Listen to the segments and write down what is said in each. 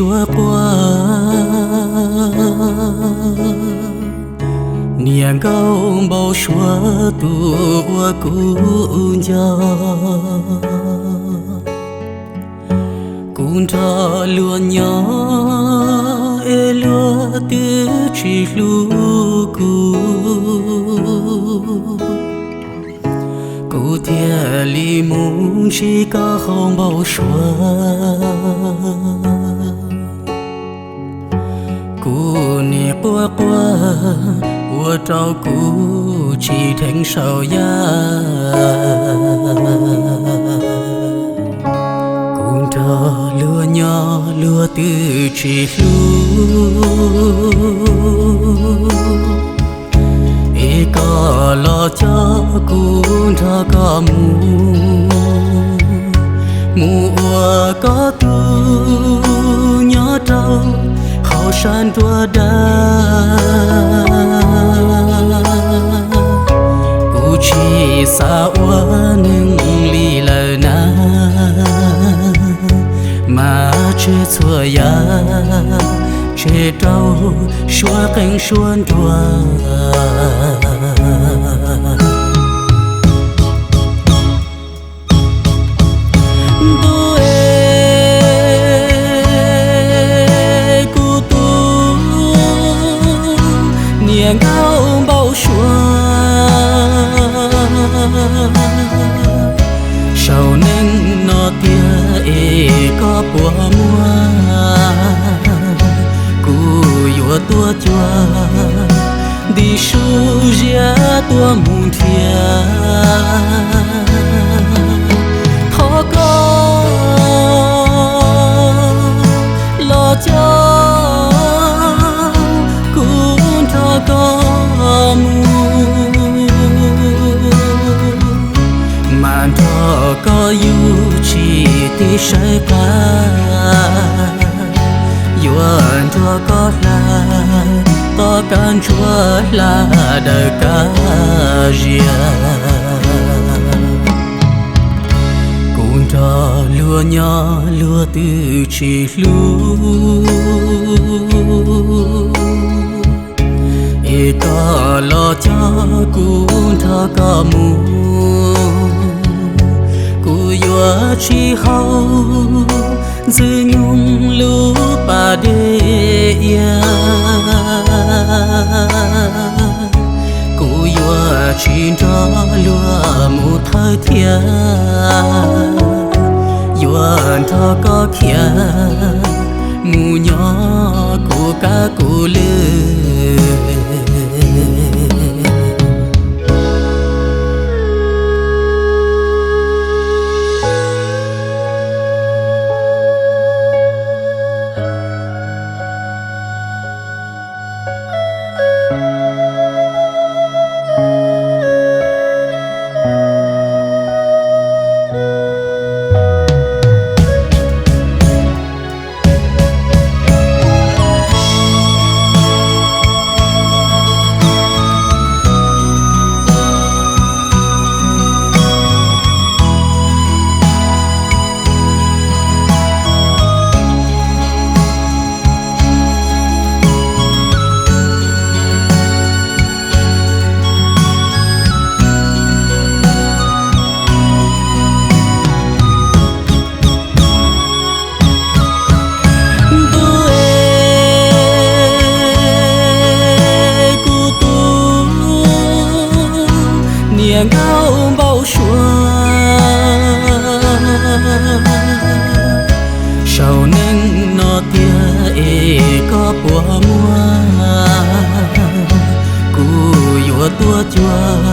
Suav quaj, niam nkauj npau suav tus uas kuv nco. Kuv nrog luag nyob es luag twb tsis hlub kuv, kuv thiaj li mus ntsib koj hauv npau suav. Kuv nim quaj quaj ua rau kuv tsis dheev saum yaj. Kuv nrog luag nyob luag twb tsis hlub, es koj los coj kuv nrog koj mus, mus ua koj tus nyob rau hauv sab nruab dawb. Kuv tsis xav ua neeg li lawm na, mas tseg txhua yam, tseg rau suab qeej suab nruas. Ntuj es, kuv tus niam nkauj npau suav, saum neej no tiag es koj puas muaj? Kuv yuav tuaj cuag nti su ziab tuaj mus nrhiav. Thov koj los coj kuv nrog koj mus, mas nrog koj yug tsis tiv saib qab, yuav nrog koj hla tom kab ntsuab hla daws kab zias. Kuv nrog luag nyob luag twb tsis hlub, es koj los coj kuv nrog koj mus, kuv yuav tsis haus ntxwg nyoog lub pas dej iab. Kuv yuav tsis nrog luag mus thawj thiab, yuav nrog koj khiav mus nyob kuv kab kuv lwj. Ntuj es, kuv tus niam nkauj npau suav, saum neej no tiag es koj puas muaj? Kuv yuav tuaj cuag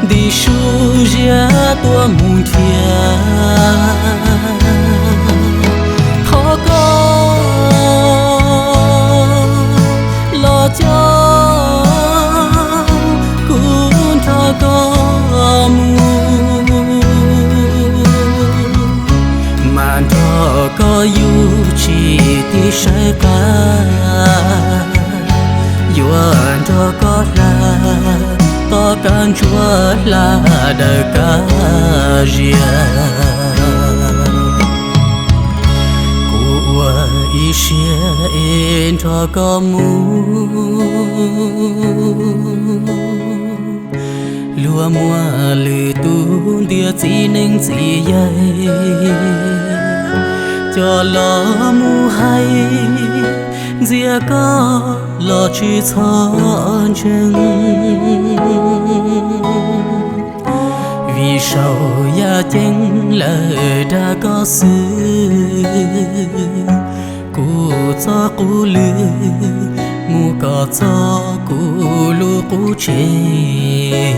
nti su ziab tuaj mus nrhiav. Thov koj los coj kuv nrog koj mus, mas nrog koj yug tsis tiv saib qab, yuav nrog koj hla tom kab ntsuab hla daws kab zias. Kuv ua nrog koj mus. Luag muaj lwm tus ntiag txiv neeb txiv yaig, coj los mus hais ntxias koj los tsis txhob ntseeg. Vim saum yaj ceeb lawm dag koj xwb, kuv txoj qub lwm mus kom txog kuv lub qub tsev.